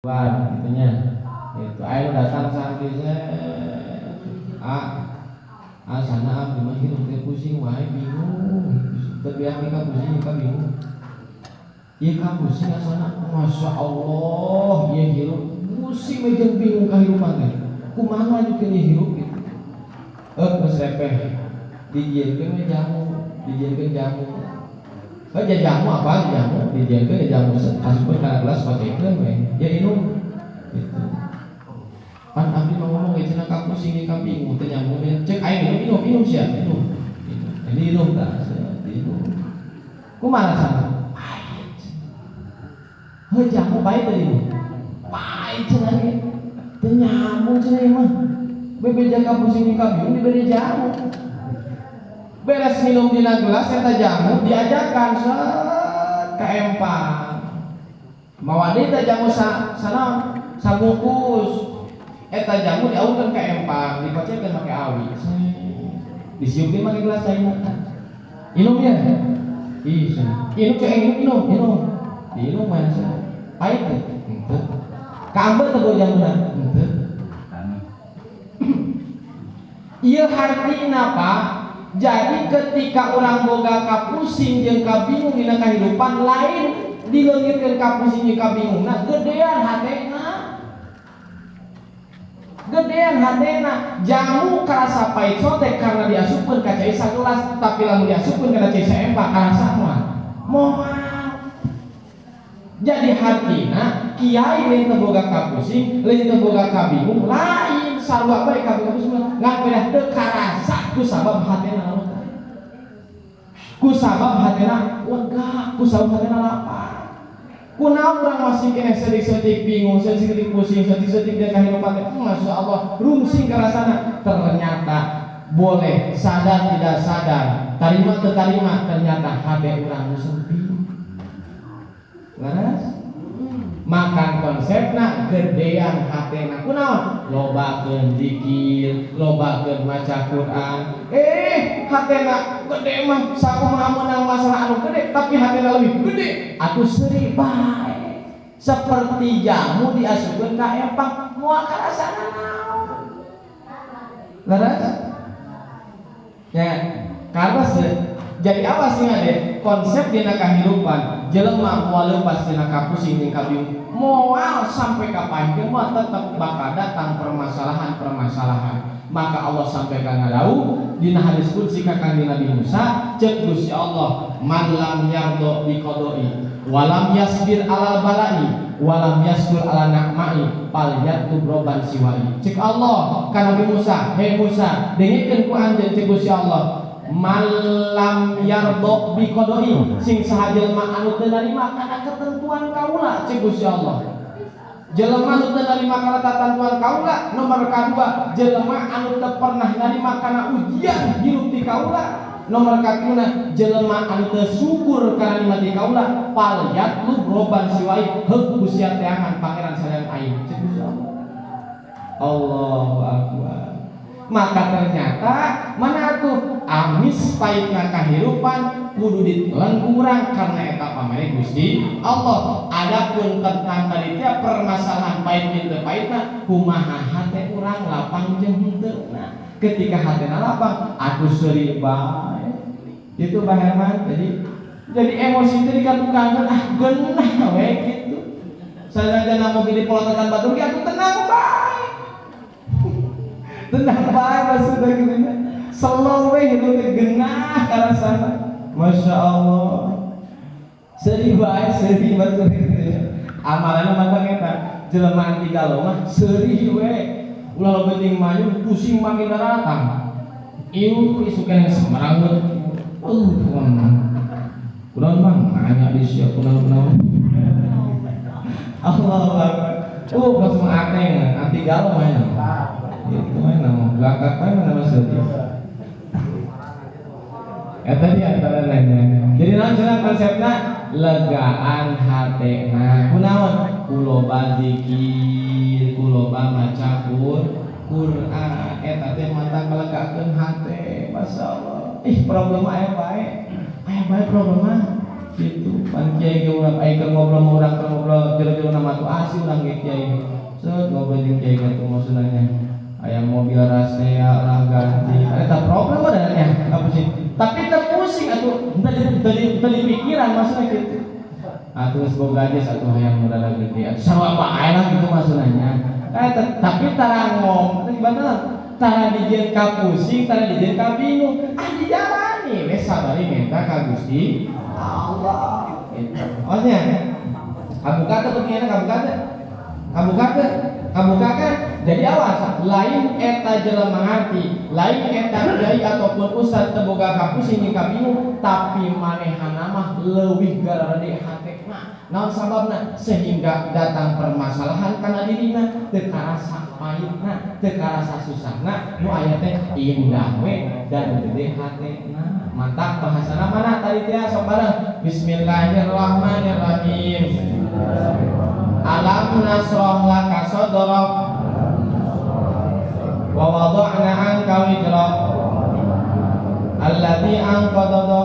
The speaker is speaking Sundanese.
Wan gitu nya. Itu ayo datang santri ah asana abdi mah hirup teh pusing wae, bingung. Teu biang ka pusing ka bingung. Ieu ka pusing asana, Masya Allah, ieu hirup pusing we jeung bingung kahirupan teh. Kumaha lanjutkeun ieu hirup gitu. Eh, geus repeh. Dijieunkeun we jamu, dijieunkeun jamu. Oh, jamu apa jamu? Dijieunkeun jamu, asupkeun kana gelas, kocekeun we. Ya inum. Gitu. Pan abdi mah ngomong ge cenah ka pusing ka bingung teh nyambung. Cek aing minum, minum, minum sia, minum. Minum. Ini minum tah, minum. Kumaha rasana? Pahit. Heuh, jamu pahit teh minum. Pahit cenah ge. Teu nyambung cenah ieu mah. Bebeja ka pusing ka bingung dibere jamu. Beres minum dina gelas eta jamu, diajakan set ka empang. Mawa deui teh jamu sa sanaon? Sabungkus. Eta jamu diawurkeun ka empang, dikocekeun make awi. Disiupkeun make gelas caina. Inum ya? Ih, inum cek, minum, minum, minum. Diinum mah pahit teh? Henteu. Kaambeu teh bau jamuna? Henteu. Ieu hartina, Pak. Jadi ketika orang boga kapusing jeung kabingung dina kehidupan, lain dileungitkeun kapusing jeung kabingungna, gedean hatena. Gedean hatena. Jamu karasa pahit sote karena diasupkeun ka cai sagelas, tapi lamun diasupkeun kana cai saempang karasa moal. Moal. Jadi hartina kiai lain teu boga kapusing, lain teu boga kabingung, lain sarua bae kabeh kapusing ngan pedah teu karasa ku sabab hatena lega. Ku sabab hatena lega, ku sabab hatena lapang. Kunaon urang masih keneh sedih-sedih bingung, sedih-sedih pusing, sedih-sedih dia kehidupan teh? Masya Allah, rungsing karasana. Ternyata boleh sadar tidak sadar, tarima teu tarima, ternyata hati urang nu sempit. Leres? Makan konsepna gedean hatena. Kunaon? Lobakeun zikir, lobakeun maca Quran. Eh, hatena gede mah sakumaha meunang masalah anu gede, tapi hatena lebih gede. Atuh seuri bae. Seperti jamu diasupkeun ka empang, moal karasana naon. Leres? Ya, karena jadi awas sih ade konsep dina kahirupan jelema moal lepas dina kapusing jeung kabingung, moal sampai kapan moal, tetep bakal datang permasalahan-permasalahan. Maka Allah sampaikan ngadawuh dina hadis qudsi ka Kanjeng Nabi Musa, cek Gusti Allah, man lam yardo bi qada'i walam yasbir alal bala'i walam yaskur ala na'mai falyatlub robban siwai. Cek Allah ka Nabi Musa, hei Musa, dengekeun ku anjeun, cek Gusti Allah, malam yardo bi qada'i, sing saha jelema anu teu narima kana ketentuan kaula, cek Gusti Allah, jelema anu teu narima kana ketentuan kaula. Nomor kadua, jelema anu teu pernah narima kana ujian hirup ti kaula. Nomor katiluna, jelema anu teu syukur kana nikmat ti kaula, falyatlub robban siwai, heuk ku sia teangan pangeran salian aing, cek Gusti Allah. Allahu akbar. Maka ternyata mana tuh amis pahitna kahirupan kudu ditelan ku urang karena eta pamere Gusti Allah. Adapun tentang tadi teh permasalahan pahit henteu pahitna, kumaha hate urang lapang jeung henteu. Nah, ketika hatena lapang atuh seuri bae. Itu Pak Herman. Jadi emosi itu dikatukangkeun, ah geunah we kitu. Sanajan mobil di polototan batur ge atuh tenang bae. Tenang bae maksudnya gitu nya. Slow we gitu teh geunah karasana. Masya Allah. Seuri bae, seuri batur gitu ya. Amalanna mah eta jelema anti galau mah seuri we. Ulah lo penting maju pusing makin datang. Ieu isukan yang semerangut. Kunaon mah nanya di sia kunaon-kunaon. Allah Akbar. Pas mah ateng, anti galau mah. Itu mah nama gakak mah nama sedih. Eta di antara nanya. Jadi naon cenah konsepna legaan hatena. Kunaon? Ku loba zikir, ku loba maca Quran. Eta teh mata ngelegakeun hate. Masyaallah. Ih, problem aya bae. Aya bae problem mah. Gitu pan kiai ge urang ai keur ngobrol mah, urang keur ngobrol jero-jero nama tuh asli urang ge kiai. Set ngobrol jeung kiai ge tuh, maksudnya aya mobil rasea lah ganti. Eta problem ada nya apa sih? Tapi teu pusing atuh, henteu di pikiran maksudnya gitu. Atuh geus boga aja satu hayang nu rada gede atuh, sarua bae lah gitu maksudnya. Eh, tapi tara ngom gimana, tara dijieun ka pusing, tara dijieun ka bingung. Ah, dijalani we, sabari minta ka Gusti Allah gitu. Maksudnya kabuka teh pentingnya, kabuka teh, kabuka teh, kabuka kan. Jadi awas, lain eta jelema ngarti, lain eta kiai ataupun ustad teu boga ka pusing jeung ka bingung, tapi manehana mah leuwih garede hatena. Naon sababna sehingga datang permasalahan kana dirina teu karasa pahitna, teu karasa susahna? Nu aya teh indah we dan gede hatena. Mantap. Bahasana mana tadi teh? Sok bareng. Bismillahirrahmanirrahim. Alam nasroh laka sadrak wa wada'na anka wizrak alladzi anqadha.